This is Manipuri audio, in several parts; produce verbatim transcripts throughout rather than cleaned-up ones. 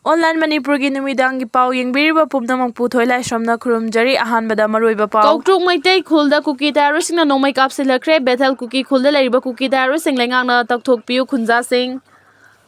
Online ꯃꯅꯤꯄꯨꯔꯒꯤ ꯅꯨꯃꯤꯗꯥꯡꯒꯤ ꯄꯥꯎ ꯌꯦꯡꯕꯤꯔꯤꯕ ꯄꯨꯝꯅꯃꯛꯄꯨ ꯊꯣꯏꯂꯥꯏꯁ꯭ꯔꯝꯅ ꯈꯨꯔꯨꯝꯖꯔꯤ꯫ ꯑꯍꯥꯟꯕꯗ ꯃꯔꯨꯑꯣꯏꯕ ꯄꯥꯎ꯫ ꯀꯧꯇ꯭ꯔꯨꯛ ꯃꯩꯇꯩ ꯈꯨꯜꯗ ꯀꯨꯀꯤ ꯇꯦꯔꯣꯔꯤꯁꯁꯤꯡꯅ ꯅꯣꯡꯃꯩ ꯀꯥꯞꯁꯤꯜꯂꯛꯈ꯭ꯔꯦ꯫ ꯕꯦꯊꯦꯜ ꯀꯨꯀꯤ ꯈꯨꯜꯗ ꯂꯩꯔꯤꯕ ꯀꯨꯀꯤ ꯇꯦꯔꯣꯔꯤꯁꯁꯤꯡ ꯂꯩꯉꯥꯛꯅ ꯇꯛꯊꯣꯛꯄꯤꯌꯨ, ꯈꯨꯟꯖꯥꯁꯤꯡ꯫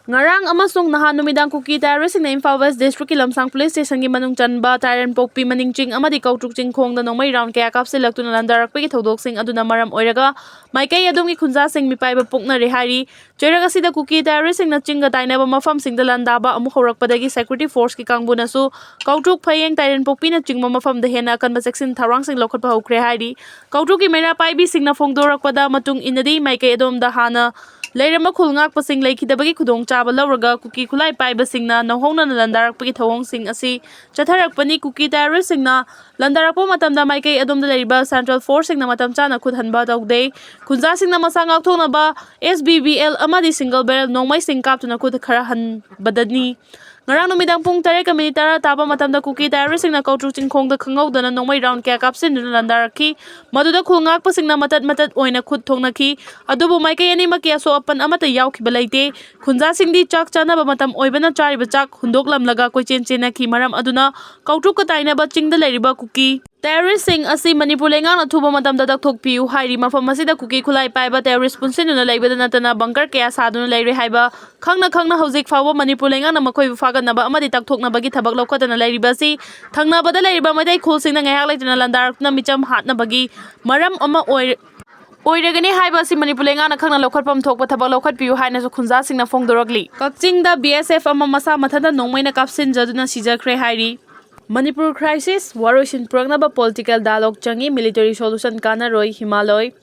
ꯉꯔꯥꯡ ꯑꯃꯁꯨꯡ ꯅꯍꯥꯟ ꯅꯨꯃꯤꯗꯥꯡ ꯀꯨꯀꯤ ꯇꯦꯔꯣꯔꯤꯁꯁꯤꯡꯅ ꯏꯝꯐꯥꯜ ꯋꯦꯁ ꯗꯤꯁꯇ꯭ꯔꯤꯛꯀꯤ ꯂꯝꯁꯥꯡ ꯄꯨꯂꯤꯁ ꯁ꯭ꯇꯦꯁꯟꯒꯤ ꯃꯅꯨꯡ ꯆꯟꯕ ꯇꯥꯏꯔꯦꯟ ꯄꯣꯛꯄꯤ, ꯃꯅꯤꯡ ꯆꯤꯡ ꯑꯃꯗꯤ ꯀꯧꯇ꯭ꯔꯨꯛ ꯆꯤꯡꯈꯣꯡꯗ ꯅꯣꯡꯃꯩ ꯔꯥꯎꯟ ꯀꯌꯥ ꯀꯥꯞꯁꯤꯜꯂꯛꯇꯨꯅ ꯂꯥꯟꯗꯥꯔꯛꯄꯒꯤ ꯊꯧꯗꯣꯛꯁꯤꯡ ꯑꯗꯨꯅ ꯃꯔꯝ ꯑꯣꯏꯔꯒ ꯃꯥꯏꯀꯩ ꯑꯗꯨꯝꯒꯤ ꯈꯨꯟꯖꯥꯁꯤꯡ ꯃꯤꯄꯥꯏꯕ ꯄꯣꯛꯅꯔꯦ ꯍꯥꯏꯔꯤ꯫ ꯆꯩꯔꯛ ꯑꯁꯤꯗ ꯀꯨꯀꯤ ꯇꯦꯔꯣꯔꯤꯁꯁꯤꯡꯅ ꯆꯤꯡꯒ ꯇꯥꯏꯅꯕ ꯃꯐꯝꯁꯤꯡꯗ ꯂꯥꯟꯗꯥꯕ ꯑꯃꯨꯛ ꯍꯧꯔꯛꯄꯗꯒꯤ ꯁꯦꯀ꯭ꯌꯨꯔꯤꯇꯤ ꯐꯣꯔꯁꯀꯤ ꯀꯥꯡꯕꯨꯅꯁꯨ ꯀꯧꯇ꯭ꯔꯨꯛ, ꯐꯌꯦꯡ, ꯇꯥꯏꯔꯦꯟꯄꯣꯛꯄꯤꯅꯆꯤꯡꯕ ꯃꯐꯝꯗ ꯍꯦꯟꯅ ꯑꯀꯟꯕ ꯆꯦꯛꯁꯤꯟ ꯊꯧꯔꯥꯡꯁꯤꯡ ꯂꯧꯈꯠꯄ ꯍꯧꯈ꯭ꯔꯦ ꯍꯥꯏꯔꯤ꯫ ꯀꯧꯇ꯭ꯔꯨꯛꯀꯤ ꯃꯩꯔꯥ ꯄꯥꯏꯕꯤꯁꯤꯡꯅ ꯐꯣꯡꯗꯣꯔꯛꯄꯗ ꯃꯇꯨꯡ ꯏꯟꯅꯗꯤ, ꯃꯥꯏꯀꯩ ꯑꯗꯣꯝꯗ ꯍꯥꯟꯅ ꯂꯩꯔꯝꯕ ꯈꯨꯜ ꯉꯥꯛꯄꯁꯤꯡ ꯂꯩꯈꯤꯗꯕꯒꯤ ꯈꯨꯗꯣꯡꯆꯥꯕ ꯂꯧꯔꯒ ꯀꯨꯀꯤ ꯈꯨꯠꯂꯥꯏ ꯄꯥꯏꯕꯁꯤꯡꯅ ꯅꯧꯍꯧꯅꯅ ꯂꯥꯟꯗꯥꯔꯛꯄꯒꯤ ꯊꯧꯑꯣꯡꯁꯤꯡ ꯑꯁꯤ ꯆꯠꯊꯔꯛꯄꯅꯤ꯫ ꯀꯨꯀꯤ ꯇꯦꯔꯣꯔꯤꯁꯁꯤꯡꯅ ꯂꯥꯟꯗꯥꯔꯛꯄ ꯃꯇꯝꯗ ꯃꯥꯏꯀꯩ ꯑꯗꯣꯝꯗ ꯂꯩꯔꯤꯕ ꯁꯦꯟꯇ꯭ꯔꯦꯜ ꯐꯣꯔꯁꯁꯤꯡꯅ ꯃꯇꯝ ꯆꯥꯅ ꯈꯨꯠ ꯍꯟꯕ ꯇꯧꯗꯦ꯫ ꯈꯨꯟꯖꯥꯁꯤꯡꯅ ꯃꯁꯥ ꯉꯥꯛꯊꯣꯛꯅꯕ ꯑꯦꯁ ꯕꯤ ꯕꯤ ꯑꯦꯜ ꯑꯃꯗꯤ ꯁꯤꯡꯒꯜ ꯕꯦꯔꯦꯜ ꯅꯣꯡꯃꯩꯁꯤꯡ ꯀꯥꯞꯇꯨꯅ ꯈꯨꯠ ꯈꯔ ꯍꯟꯕꯗꯅꯤ꯫ ꯉꯔꯥꯡ ꯅꯨꯃꯤꯗꯥꯡ ꯄꯨꯡ ꯇꯔꯦꯠꯀ ꯃꯤꯅꯤꯠ ꯇꯔꯥ ꯇꯥꯕ ꯃꯇꯝꯗ ꯀꯨꯀꯤ ꯇꯦꯔꯣꯔꯤꯁꯁꯤꯡꯅ ꯀꯧꯇ꯭ꯔꯨꯛ ꯆꯤꯡꯈꯣꯡꯗ ꯈꯪꯍꯧꯗꯅ ꯅꯣꯡꯃꯩ ꯔꯥꯎꯟ ꯀꯌꯥ ꯀꯥꯞꯁꯤꯟꯗꯨꯅ ꯂꯥꯟꯗꯥꯔꯛꯈꯤ꯫ ꯃꯗꯨꯗ ꯈꯨꯜ ꯉꯥꯛꯄꯁꯤꯡꯅ ꯃꯇꯠ ꯃꯇꯠ ꯑꯣꯏꯅ ꯈꯨꯠ ꯊꯣꯛꯅꯈꯤ꯫ ꯑꯗꯨꯕꯨ ꯃꯥꯏꯀꯩ ꯑꯅꯤꯃꯛꯀꯤ ꯑꯁꯣꯛ ꯑꯄꯟ ꯑꯃꯠꯇ ꯌꯥꯎꯈꯤꯕ ꯂꯩꯇꯦ꯫ ꯈꯨꯟꯖꯥꯁꯤꯡꯗꯤ ꯆꯥꯛ ꯆꯥꯅꯕ ꯃꯇꯝ ꯑꯣꯏꯕꯅ ꯆꯥꯔꯤꯕ ꯆꯥꯛ ꯍꯨꯟꯗꯣꯛꯂꯝꯂꯒ ꯀꯣꯏꯆꯦꯟ ꯆꯦꯟꯅꯈꯤ꯫ ꯃꯔꯝ ꯑꯗꯨꯅ ꯀꯧꯇ꯭ꯔꯨꯛꯀ ꯇꯥꯏꯅꯕ ꯆꯤꯡꯗ ꯂꯩꯔꯤꯕ ꯀꯨꯀꯤ ꯇꯦꯔꯣꯔꯤꯁꯁꯤꯡ ꯑꯁꯤ ꯃꯅꯤꯄꯨꯔ ꯂꯩꯉꯥꯛꯅ ꯑꯊꯨꯕ ꯃꯇꯝꯗ ꯇꯛꯊꯣꯛꯄꯤꯌꯨ ꯍꯥꯏꯔꯤ꯫ ꯃꯐꯝ ꯑꯁꯤꯗ ꯀꯨꯀꯤ ꯈꯨꯠꯂꯥꯏ ꯄꯥꯏꯕ ꯇꯦꯔꯣꯔꯤꯁ ꯄꯨꯟꯁꯤꯟꯗꯨꯅ ꯂꯩꯕꯗ ꯅꯠꯇꯅ ꯕꯪꯀꯔ ꯀꯌꯥ ꯁꯥꯗꯨꯅ ꯂꯩꯔꯦ ꯍꯥꯏꯕ ꯈꯪꯅ ꯈꯪꯅ ꯍꯧꯖꯤꯛ ꯐꯥꯎꯕ ꯃꯅꯤꯄꯨꯔ ꯂꯩꯉꯥꯛꯅ ꯃꯈꯣꯏꯕꯨ ꯐꯥꯒꯠꯅꯕ ꯑꯃꯗꯤ ꯇꯛꯊꯣꯛꯅꯕꯒꯤ ꯊꯕꯛ ꯂꯧꯈꯠꯇꯅ ꯂꯩꯔꯤꯕ ꯑꯁꯤ ꯊꯪꯅꯕꯗ ꯂꯩꯔꯤꯕ ꯃꯩꯇꯩ ꯈꯨꯜꯁꯤꯡꯅ ꯉꯥꯏꯍꯥꯛ ꯂꯩꯇꯅ ꯂꯥꯟꯗꯥꯔꯛꯇꯨꯅ ꯃꯤꯆꯝ ꯍꯥꯠꯅꯕꯒꯤ ꯃꯔꯝ ꯑꯃ ꯑꯣꯏ-, ꯑꯣꯏꯔꯒꯅꯤ ꯍꯥꯏꯕ ꯑꯁꯤ ꯃꯅꯤꯄꯨꯔ ꯂꯩꯉꯥꯛꯅ ꯈꯪꯅ ꯂꯧꯈꯠꯐꯝ ꯊꯣꯛꯄ ꯊꯕꯛ ꯂꯧꯈꯠꯄꯤꯌꯨ ꯍꯥꯏꯅꯁꯨ ꯈꯨꯟꯖꯥꯁꯤꯡꯅ ꯐꯣꯡꯗꯣꯔꯛꯂꯤ꯫ ꯀꯛꯆꯤꯡꯗ ꯕꯤ ꯑꯦꯁ ꯑꯦꯐ ꯑꯃ ꯃꯁꯥ ꯃꯊꯟꯇ ꯅꯣꯡꯃꯩꯅ ꯀꯥꯞꯁꯤꯟꯖꯗꯨꯅ ꯁꯤꯖꯈ꯭ꯔꯦ ꯍꯥꯏꯔꯤ꯫ ꯃꯅꯤꯄꯨꯔ ꯀ꯭ꯔꯥꯏꯁꯤꯁ ꯋꯥꯔꯣꯏꯁꯤꯟ ꯄꯨꯔꯛꯅꯕ ꯄꯣꯂꯤꯇꯤꯀꯦꯜ ꯗꯥꯏꯂꯣꯒ ꯆꯪꯏ, ꯃꯤꯂꯤꯇꯔꯤ ꯁꯣꯂꯨꯁꯟ ꯀꯥꯟꯅꯔꯣꯏ, ꯍꯤꯃꯥꯂꯣꯏ꯫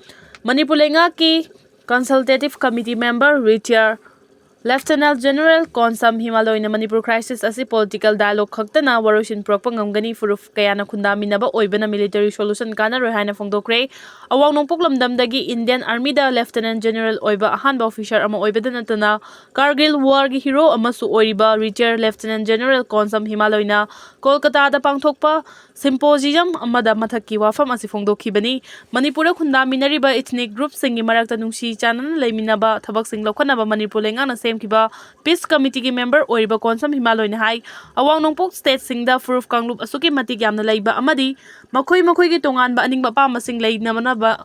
ꯃꯅꯤꯄꯨꯔ ꯂꯩꯉꯥꯛꯀꯤ consultative committee member retired lieutenant general Konsam ꯍꯤꯃꯥꯂꯣꯏꯅ ꯃꯅꯤꯄꯨꯔ ꯀ꯭ꯔꯥꯏꯁꯤꯁ ꯑꯁꯤ ꯄꯣꯂꯤꯇꯤꯀꯦꯜ ꯗꯥꯏꯂꯣꯒ ꯈꯛꯇꯅ ꯋꯥꯔꯣꯏꯁꯤꯟ ꯄꯨꯔꯛꯄ ꯉꯝꯒꯅꯤ, ꯐꯨꯔꯨꯞ ꯀꯌꯥꯅ ꯈꯨꯟꯗꯥꯃꯤꯟꯅꯕ ꯑꯣꯏꯕꯅ ꯃꯤꯂꯤꯇꯔꯤ ꯁꯣꯂꯨꯁꯟ ꯀꯥꯟꯅꯔꯣꯏ ꯍꯥꯏꯅ ꯐꯣꯡꯗꯣꯛꯈ꯭ꯔꯦ꯫ ꯑꯋꯥꯡ ꯅꯣꯡꯄꯣꯛ ꯂꯝꯗꯝꯗꯒꯤ ꯏꯟꯗꯤꯌꯟ ꯑꯥꯔꯃꯤꯗ ꯂꯦꯐꯇꯤꯅꯦꯟꯠ ꯖꯦꯅꯔꯦꯜ ꯑꯣꯏꯕ ꯑꯍꯥꯟꯕ ꯑꯣꯐꯤꯁꯥꯔ ꯑꯃ ꯑꯣꯏꯕꯗ ꯅꯠꯇꯅ ꯀꯥꯔꯒꯤꯜ ꯋꯥꯔꯒꯤ ꯍꯤꯔꯣ ꯑꯃꯁꯨ ꯑꯣꯏꯔꯤꯕ ꯔꯤꯇꯤꯌꯔ ꯂꯦꯐꯇꯤꯅꯦꯟꯠ ꯖꯦꯅꯔꯦꯜ ꯀꯣꯟꯁꯝ ꯍꯤꯃꯥꯂꯣꯏꯅ ꯀꯣꯜꯀꯇꯥꯗ ꯄꯥꯡꯊꯣꯛꯄ ꯁꯤꯝꯄꯣꯖꯤꯌꯝ ꯑꯃꯗ ꯃꯊꯛꯀꯤ ꯋꯥꯐꯝ ꯑꯁꯤ ꯐꯣꯡꯗꯣꯛꯈꯤꯕꯅꯤ꯫ ꯃꯅꯤꯄꯨꯔꯗ ꯈꯨꯟꯗꯥꯃꯤꯟꯅꯔꯤꯕ ꯏꯊꯅꯤꯛ ꯒ꯭ꯔꯨꯞꯁꯤꯡꯒꯤ ꯃꯔꯛꯇ ꯅꯨꯡꯁꯤ ꯆꯥꯟꯅꯅ ꯂꯩꯃꯤꯟꯅꯕ ꯊꯕꯛꯁꯤꯡ ꯂꯧꯈꯠꯅꯕ ꯃꯅꯤꯄꯨꯔ ꯂꯩꯉꯥꯛꯅ ꯁꯦꯝ ꯈꯤꯕ Peace Committeeꯒꯤ member ꯑꯣꯏꯔꯤꯕ ꯀꯣꯟꯁꯝ ꯍꯤꯃꯥꯂꯣꯏꯅ ꯍꯥꯏ, ꯑꯋꯥꯡ ꯅꯣꯡꯄꯣꯛ stateꯁꯤꯡꯗ ꯐꯨꯔꯨꯞ ꯀꯥꯡꯂꯨꯞ ꯑꯁꯨꯛꯀꯤ ꯃꯇꯤꯛ ꯌꯥꯝꯅ ꯂꯩꯕ ꯑꯃꯗꯤ ꯃꯈꯣꯏ ꯃꯈꯣꯏꯒꯤ ꯇꯣꯉꯥꯟꯕ ꯑꯅꯤꯡꯕ ꯑꯄꯥꯝꯕꯁꯤꯡ ꯂꯩꯅꯅꯕ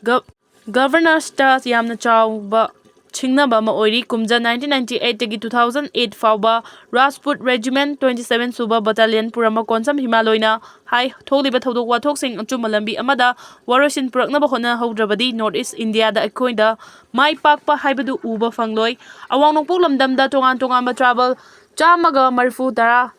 ꯒ-, governorꯁꯇ ꯌꯥꯝꯅ ꯆꯥꯎꯕ ꯁꯤꯡꯅꯕ ꯑꯃ ꯑꯣꯏꯔꯤ꯫ ꯀꯨꯝꯖꯥ nineteen ninety eightꯇꯒꯤ two thousand eight ꯐꯥꯎꯕ Rajput Regiment twenty seven ꯁꯨꯕ battalion ꯄꯨꯔꯝꯕ ꯀꯣꯟꯁꯝ ꯍꯤꯃꯥꯂꯣꯏꯅ ꯍꯥꯏ, ꯊꯣꯛꯂꯤꯕ ꯊꯧꯗꯣꯛ ꯋꯥꯊꯣꯛꯁꯤꯡ ꯑꯆꯨꯝꯕ ꯂꯝꯕꯤ ꯑꯃꯗ ꯋꯥꯔꯣꯏꯁꯤꯟ ꯄꯨꯔꯛꯅꯕ ꯍꯣꯠꯅꯍꯧꯗ꯭ꯔꯕꯗꯤ North East Indiaꯗ ꯑꯩꯈꯣꯏꯗ ꯃꯥꯏ ꯄꯥꯛꯄ ꯍꯥꯏꯕꯗꯨ ꯎꯕ ꯐꯪꯂꯣꯏ꯫ ꯑꯋꯥꯡ ꯅꯣꯡꯄꯣꯛ ꯂꯝꯗꯝꯗ ꯇꯣꯉꯥꯟ ꯇꯣꯉꯥꯟꯕ tribal ꯆꯥꯝꯃꯒ ꯃꯔꯤꯐꯨ ꯇꯔꯥ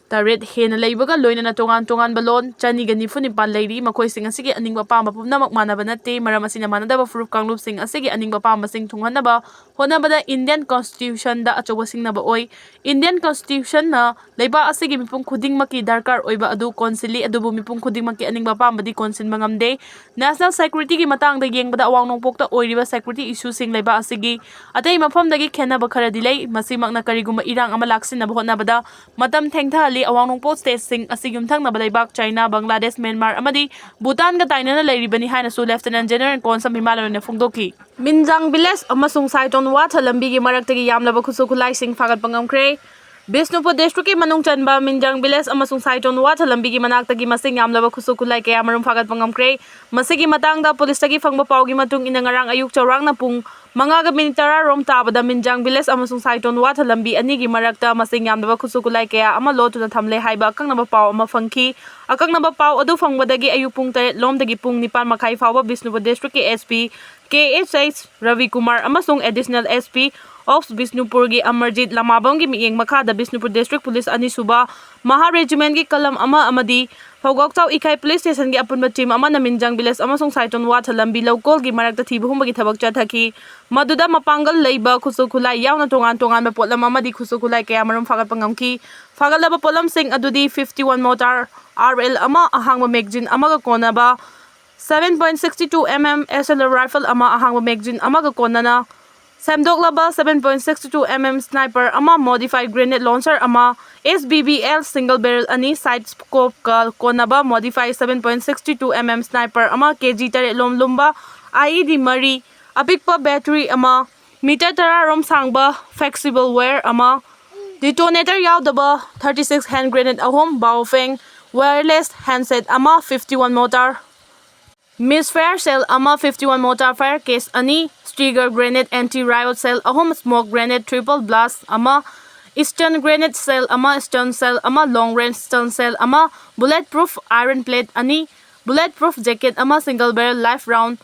ꯇꯔꯦꯠ ꯍꯦꯟꯅ ꯂꯩꯕꯒ ꯂꯣꯏꯅꯅ ꯇꯣꯉꯥꯟ ꯇꯣꯉꯥꯟꯕ ꯂꯣꯟ ꯆꯅꯤꯒ ꯅꯤꯐꯨ ꯅꯤꯄꯥꯟ ꯂꯩꯔꯤ꯫ ꯃꯈꯣꯏꯁꯤꯡ ꯑꯁꯤꯒꯤ ꯑꯅꯤꯡꯕ ꯑꯄꯥꯝꯕ ꯄꯨꯝꯅꯃꯛ ꯃꯥꯟꯅꯕ ꯅꯠꯇꯦ꯫ ꯃꯔꯝ ꯑꯁꯤꯅ ꯃꯥꯟꯅꯗꯕ ꯐꯨꯔꯨꯞ ꯀꯥꯡꯂꯨꯞꯁꯤꯡ ꯑꯁꯤꯒꯤ ꯑꯅꯤꯡꯕ ꯑꯄꯥꯝꯕꯁꯤꯡ ꯊꯨꯡꯍꯟꯅꯕ ꯍꯣꯠꯅꯕꯗ Indian Constitutionꯗ ꯑꯆꯧꯕ ꯁꯤꯡꯅꯕ ꯑꯣꯏ꯫ Indian Constitutionꯅ ꯂꯩꯕꯥꯛ ꯑꯁꯤꯒꯤ ꯃꯤꯄꯨꯝ ꯈꯨꯗꯤꯡꯃꯛꯀꯤ ꯗꯔꯀꯥꯔ ꯑꯣꯏꯕ ꯑꯗꯨ ꯀꯣꯟꯁꯤꯜꯂꯤ, ꯑꯗꯨꯕꯨ ꯃꯤꯄꯨꯝ ꯈꯨꯗꯤꯡꯃꯛꯀꯤ ꯑꯅꯤꯡꯕ ꯑꯄꯥꯝꯕꯗꯤ ꯀꯣꯟꯁꯤꯟꯕ ꯉꯝꯗꯦ꯫ National securityꯒꯤ ꯃꯇꯥꯡꯗ ꯌꯦꯡꯕꯗ ꯑꯋꯥꯡ ꯅꯣꯡꯄꯣꯛꯇ ꯑꯣꯏꯔꯤꯕ security issueꯁꯤꯡ ꯂꯩꯕꯥꯛ ꯑꯁꯤꯒꯤ ꯑꯇꯩ ꯃꯐꯝꯗꯒꯤ ꯈꯦꯠꯅꯕ ꯈꯔꯗꯤ ꯂꯩ꯫ ꯃꯁꯤꯃꯛꯅ ꯀꯔꯤꯒꯨꯝꯕ ꯏꯔꯥꯡ ꯑꯃ ꯂꯥꯛꯁꯤꯟꯅꯕ ꯍꯣꯠꯅꯕꯗ ꯃꯇꯝ ꯊꯦꯡꯊꯍꯜꯂꯤ꯫ ꯑꯋꯥꯡ ꯅꯣꯡꯄꯣꯛ stateꯁꯤꯡ ꯑꯁꯤ ꯌꯨꯝꯊꯪꯅꯕ ꯂꯩꯕꯥꯛ ꯆꯥꯏꯅꯥ, ꯕꯪꯒ꯭ꯂꯥꯗꯦꯁ, ꯃ꯭ꯌꯥꯟꯃꯥꯔ ꯑꯃꯗꯤ ꯚꯨꯇꯥꯟꯒ ꯇꯥꯏꯅꯅ ꯂꯩꯔꯤꯕꯅꯤ ꯍꯥꯏꯅꯁꯨ Lieutenant General ꯀꯣꯟꯁꯝ ꯍꯤꯃꯥꯂꯣꯏꯅ ꯐꯣꯡꯗꯣꯛꯈꯤ꯫ ꯃꯤꯟꯖꯥꯡ village ꯑꯃꯁꯨꯡ ꯁꯥꯏꯇꯣꯟ ꯋꯥꯊ ꯂꯝꯕꯤꯒꯤ ꯃꯔꯛꯇꯒꯤ ꯌꯥꯝꯂꯕ ꯈꯨꯠꯁꯨ ꯈꯨꯠꯂꯥꯏꯁꯤꯡ ꯐꯥꯒꯠꯄ ꯉꯝꯈ꯭ꯔꯦ꯫ ꯕꯤꯁꯅꯨꯄꯨꯔ districtꯀꯤ ꯃꯅꯨꯡ ꯆꯟꯕ ꯃꯤꯟꯖꯥꯡ village ꯑꯃꯁꯨꯡ ꯁꯥꯏꯇꯣꯟ ꯋꯥꯊ ꯂꯝꯕꯤꯒꯤ ꯃꯅꯥꯛꯇꯒꯤ ꯃꯁꯤꯡ ꯌꯥꯝꯂꯕ ꯈꯨꯠꯁꯨ ꯈꯨꯠꯂꯥꯏ ꯀꯌꯥ ꯃꯔꯨꯝ ꯐꯥꯒꯠꯄ ꯉꯝꯈ꯭ꯔꯦ꯫ ꯃꯁꯤꯒꯤ ꯃꯇꯥꯡꯗ ꯄꯨꯂꯤꯁꯇꯒꯤ ꯐꯪꯕ ꯄꯥꯎꯒꯤ ꯃꯇꯨꯡ ꯏꯟꯅ, ꯉꯔꯥꯡ ꯑꯌꯨꯛ ꯆꯥꯎꯔꯥꯛꯅ ꯄꯨꯡ ꯃꯉꯥꯒ ꯃꯤꯅꯤꯠ ꯇꯔꯥ ꯔꯣꯝ ꯇꯥꯕꯗ ꯃꯤꯟꯖꯥꯡ village ꯑꯃꯁꯨꯡ ꯁꯥꯏꯇꯣꯟ ꯋꯥꯊ ꯂꯝꯕꯤ ꯑꯅꯤꯒꯤ ꯃꯔꯛꯇ ꯃꯁꯤꯡ ꯌꯥꯝꯂꯕ ꯈꯨꯠꯁꯨ ꯈꯨꯠꯂꯥꯏ ꯀꯌꯥ ꯑꯃ ꯂꯣꯠꯇꯨꯅ ꯊꯝꯂꯦ ꯍꯥꯏꯕ ꯑꯀꯛꯅꯕ ꯄꯥꯎ ꯑꯃ ꯐꯪꯈꯤ꯫ ꯑꯀꯛꯅꯕ ꯄꯥꯎ ꯑꯗꯨ ꯐꯪꯕꯗꯒꯤ ꯑꯌꯨꯛ ꯄꯨꯡ ꯇꯔꯦꯠ ꯂꯣꯝꯗꯒꯤ ꯄꯨꯡ ꯅꯤꯄꯥꯟ ꯃꯈꯥꯏ ꯐꯥꯎꯕ ꯕꯤꯁꯅꯨꯄꯨꯔ districtꯀꯤ SP ꯀꯦ ꯑꯦꯁ ꯑꯩꯆ ꯔꯕꯤꯀꯨꯃꯥꯔ ꯑꯃꯁꯨꯡ Additional SP of ꯕꯤꯁꯅꯨꯄꯨꯔꯒꯤ ꯑꯃꯔꯖꯤꯠ ꯂꯃꯥꯕꯝꯒꯤ ꯃꯤꯠꯌꯦꯡ ꯃꯈꯥꯗ ꯕꯤꯁꯅꯨꯄꯨꯔ district police ꯑꯅꯤꯁꯨꯕ ꯃꯍꯥ regimentꯀꯤ ꯀꯂꯝ ꯑꯃ ꯑꯃꯗꯤ ꯐꯧꯒꯥꯎꯆꯥꯎ ꯏꯀꯥꯏ police stationꯒꯤ ꯑꯄꯨꯟꯕ team ꯑꯃꯅ ꯃꯤꯟꯖꯥꯡ village ꯑꯃꯁꯨꯡ ꯁꯥꯏꯇꯣꯟ ꯋꯥꯊ ꯂꯝꯕꯤ ꯂꯧꯀꯣꯜꯒꯤ ꯃꯔꯛꯇ ꯊꯤꯕ ꯍꯨꯝꯕꯒꯤ ꯊꯕꯛ ꯆꯠꯊꯈꯤ꯫ ꯃꯗꯨꯗ ꯃꯄꯥꯡꯒꯜ ꯂꯩꯕ ꯈꯨꯠꯁꯨ ꯈꯨꯠꯂꯥꯏ ꯌꯥꯎꯅ ꯇꯣꯉꯥꯟ ꯇꯣꯉꯥꯟꯕ ꯄꯣꯠꯂꯝ ꯑꯃꯗꯤ ꯈꯨꯠꯁꯨ ꯈꯨꯠꯂꯥꯏ ꯀꯌꯥ ꯃꯔꯨꯝ ꯐꯥꯒꯠꯄ ꯉꯝꯈꯤ꯫ ꯐꯥꯒꯠꯂꯕ ꯄꯣꯠꯂꯝꯁꯤꯡ ꯑꯗꯨꯗꯤ fifty one mortar, R L ꯑꯃ, ꯑꯍꯥꯡꯕ magazine ꯑꯃꯒ ꯀꯣꯟꯅꯕ seven point six two mm S L R rifle ꯑꯃ, ꯑꯍꯥꯡꯕ magazine ꯑꯃꯒ ꯀꯣꯟꯅꯅ ꯁꯦꯝꯗꯣꯛꯂꯕ seven point six two mm sniper ꯑꯃ, modified grenade launcher ꯑꯃ, S B B L single barrel ꯑꯅꯤ, side scopeꯀ ꯀꯣꯟꯅꯕ modified seven point six two mm sniper ꯑꯃ, K G ꯇꯔꯦꯠ ꯂꯣꯝ ꯂꯨꯝꯕ I E D ꯃꯔꯤ, ꯑꯄꯤꯛꯄ battery ꯑꯃ, ꯃꯤꯇꯔ ꯇꯔꯥ ꯔꯣꯝ ꯁꯥꯡꯕ flexible wire ꯑꯃ, detonator ꯌꯥꯎꯗꯕ thirty six hand grenade ꯑꯍꯨꯝ, Baofeng wireless handset ꯑꯃ, fifty one mortar, misfire shell ꯑꯃ, fifty one mortar fire case ꯑꯅꯤ, Stinger grenade anti riot shell ꯑꯍꯨꯝ, smoke grenade triple blast ꯑꯃ, stun grenade shell ꯑꯃ, stun shell ꯑꯃ, long range stun shell ꯑꯃ, bulletproof iron plate ꯑꯅꯤ, bulletproof jacket ꯑꯃ, single barrel live round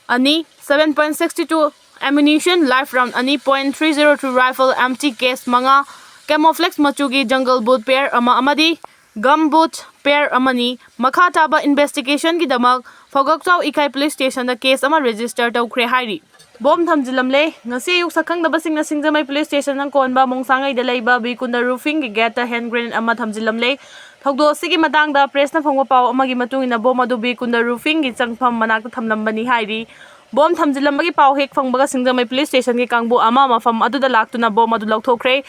ꯑꯅꯤ, seven point six two ammunition, live round ꯑꯅꯤ, point three zero two rifle empty case ꯃꯉꯥ, camouflage ꯃꯆꯨꯒꯤ jungle boot pair ꯑꯃ ꯑꯃꯗꯤ gum boot pair ꯑꯃꯅꯤ꯫ ꯃꯈꯥ ꯇꯥꯕ investigationꯒꯤꯗꯃꯛ ꯐꯧꯒꯛꯆꯥꯎ ꯏꯀꯥꯏ police stationꯗ case ꯑꯃ register ꯇꯧꯈ꯭ꯔꯦ ꯍꯥꯏꯔꯤ꯫ ꯕꯣꯝ ꯊꯝꯖꯤꯜꯂꯝꯂꯦ꯫ ꯉꯁꯤ ꯑꯌꯨꯛ ꯁꯛꯈꯪꯗꯕꯁꯤꯡꯅ ꯁꯤꯡꯖꯃꯩ police stationꯅ ꯀꯣꯟꯕ ꯃꯣꯡꯁꯥꯡꯉꯩꯗ ꯂꯩꯕ ꯕꯤ ꯀꯨꯟꯗ roofingꯒꯤ gateꯇ hand grenade ꯑꯃ ꯊꯝꯖꯤꯜꯂꯝꯂꯦ꯫ ꯊꯧꯗꯣꯛ ꯑꯁꯤꯒꯤ ꯃꯇꯥꯡꯗ pressꯅ ꯐꯪꯕ ꯄꯥꯎ ꯑꯃꯒꯤ ꯃꯇꯨꯡ ꯏꯟꯅ ꯕꯣꯝ ꯑꯗꯨ ꯕꯤ ꯀꯨꯟꯗ roofingꯒꯤ ꯆꯪꯐꯝ ꯃꯅꯥꯛꯇ ꯊꯝꯂꯝꯕꯅꯤ ꯍꯥꯏꯔꯤ꯫ ꯕꯣꯝ ꯊꯝꯖꯤꯜꯂꯝꯕꯒꯤ ꯄꯥꯎ ꯍꯦꯛ ꯐꯪꯕꯒ ꯁꯤꯡꯖꯃꯩ police stationꯒꯤ ꯀꯥꯡꯕꯨ ꯑꯃ ꯃꯐꯝ ꯑꯗꯨꯗ ꯂꯥꯛꯇꯨꯅ ꯕꯣꯝ ꯑꯗꯨ ꯂꯧꯊꯣꯛꯈ꯭ꯔꯦ꯫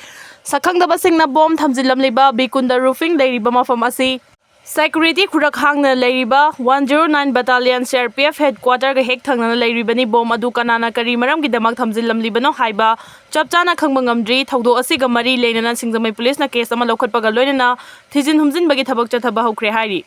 ꯁꯛꯈꯪꯗꯕꯁꯤꯡꯅ ꯕꯣꯝ ꯊꯝꯖꯤꯜꯂꯝꯂꯤꯕ ꯕꯤ ꯀꯨꯟꯗ roofing ꯂꯩꯔꯤꯕ ꯃꯐꯝ ꯑꯁꯤ security ꯈꯨꯔꯛ ꯍꯥꯡꯅ ꯂꯩꯔꯤꯕ one zero nine battalion C R P F headquarterꯒ ꯍꯦꯛ ꯊꯪꯅꯅ ꯂꯩꯔꯤꯕꯅꯤ꯫ ꯕꯣꯝ ꯑꯗꯨ ꯀꯅꯥꯅ ꯀꯔꯤ ꯃꯔꯝꯒꯤꯗꯃꯛ ꯊꯝꯖꯤꯜꯂꯝꯂꯤꯕꯅꯣ ꯍꯥꯏꯕ ꯆꯞ ꯆꯥꯅ ꯈꯪꯕ ꯉꯝꯗ꯭ꯔꯤ꯫ ꯊꯧꯗꯣꯛ ꯑꯁꯤꯒ ꯃꯔꯤ ꯂꯩꯅꯅ ꯁꯤꯡꯖꯃꯩ policeꯅ case ꯑꯃ ꯂꯧꯈꯠꯄꯒ ꯂꯣꯏꯅꯅ ꯊꯤꯖꯤꯟ ꯍꯨꯝꯖꯤꯟꯕꯒꯤ ꯊꯕꯛ ꯆꯠꯊꯕ ꯍꯧꯈ꯭ꯔꯦ ꯍꯥꯏꯔꯤ꯫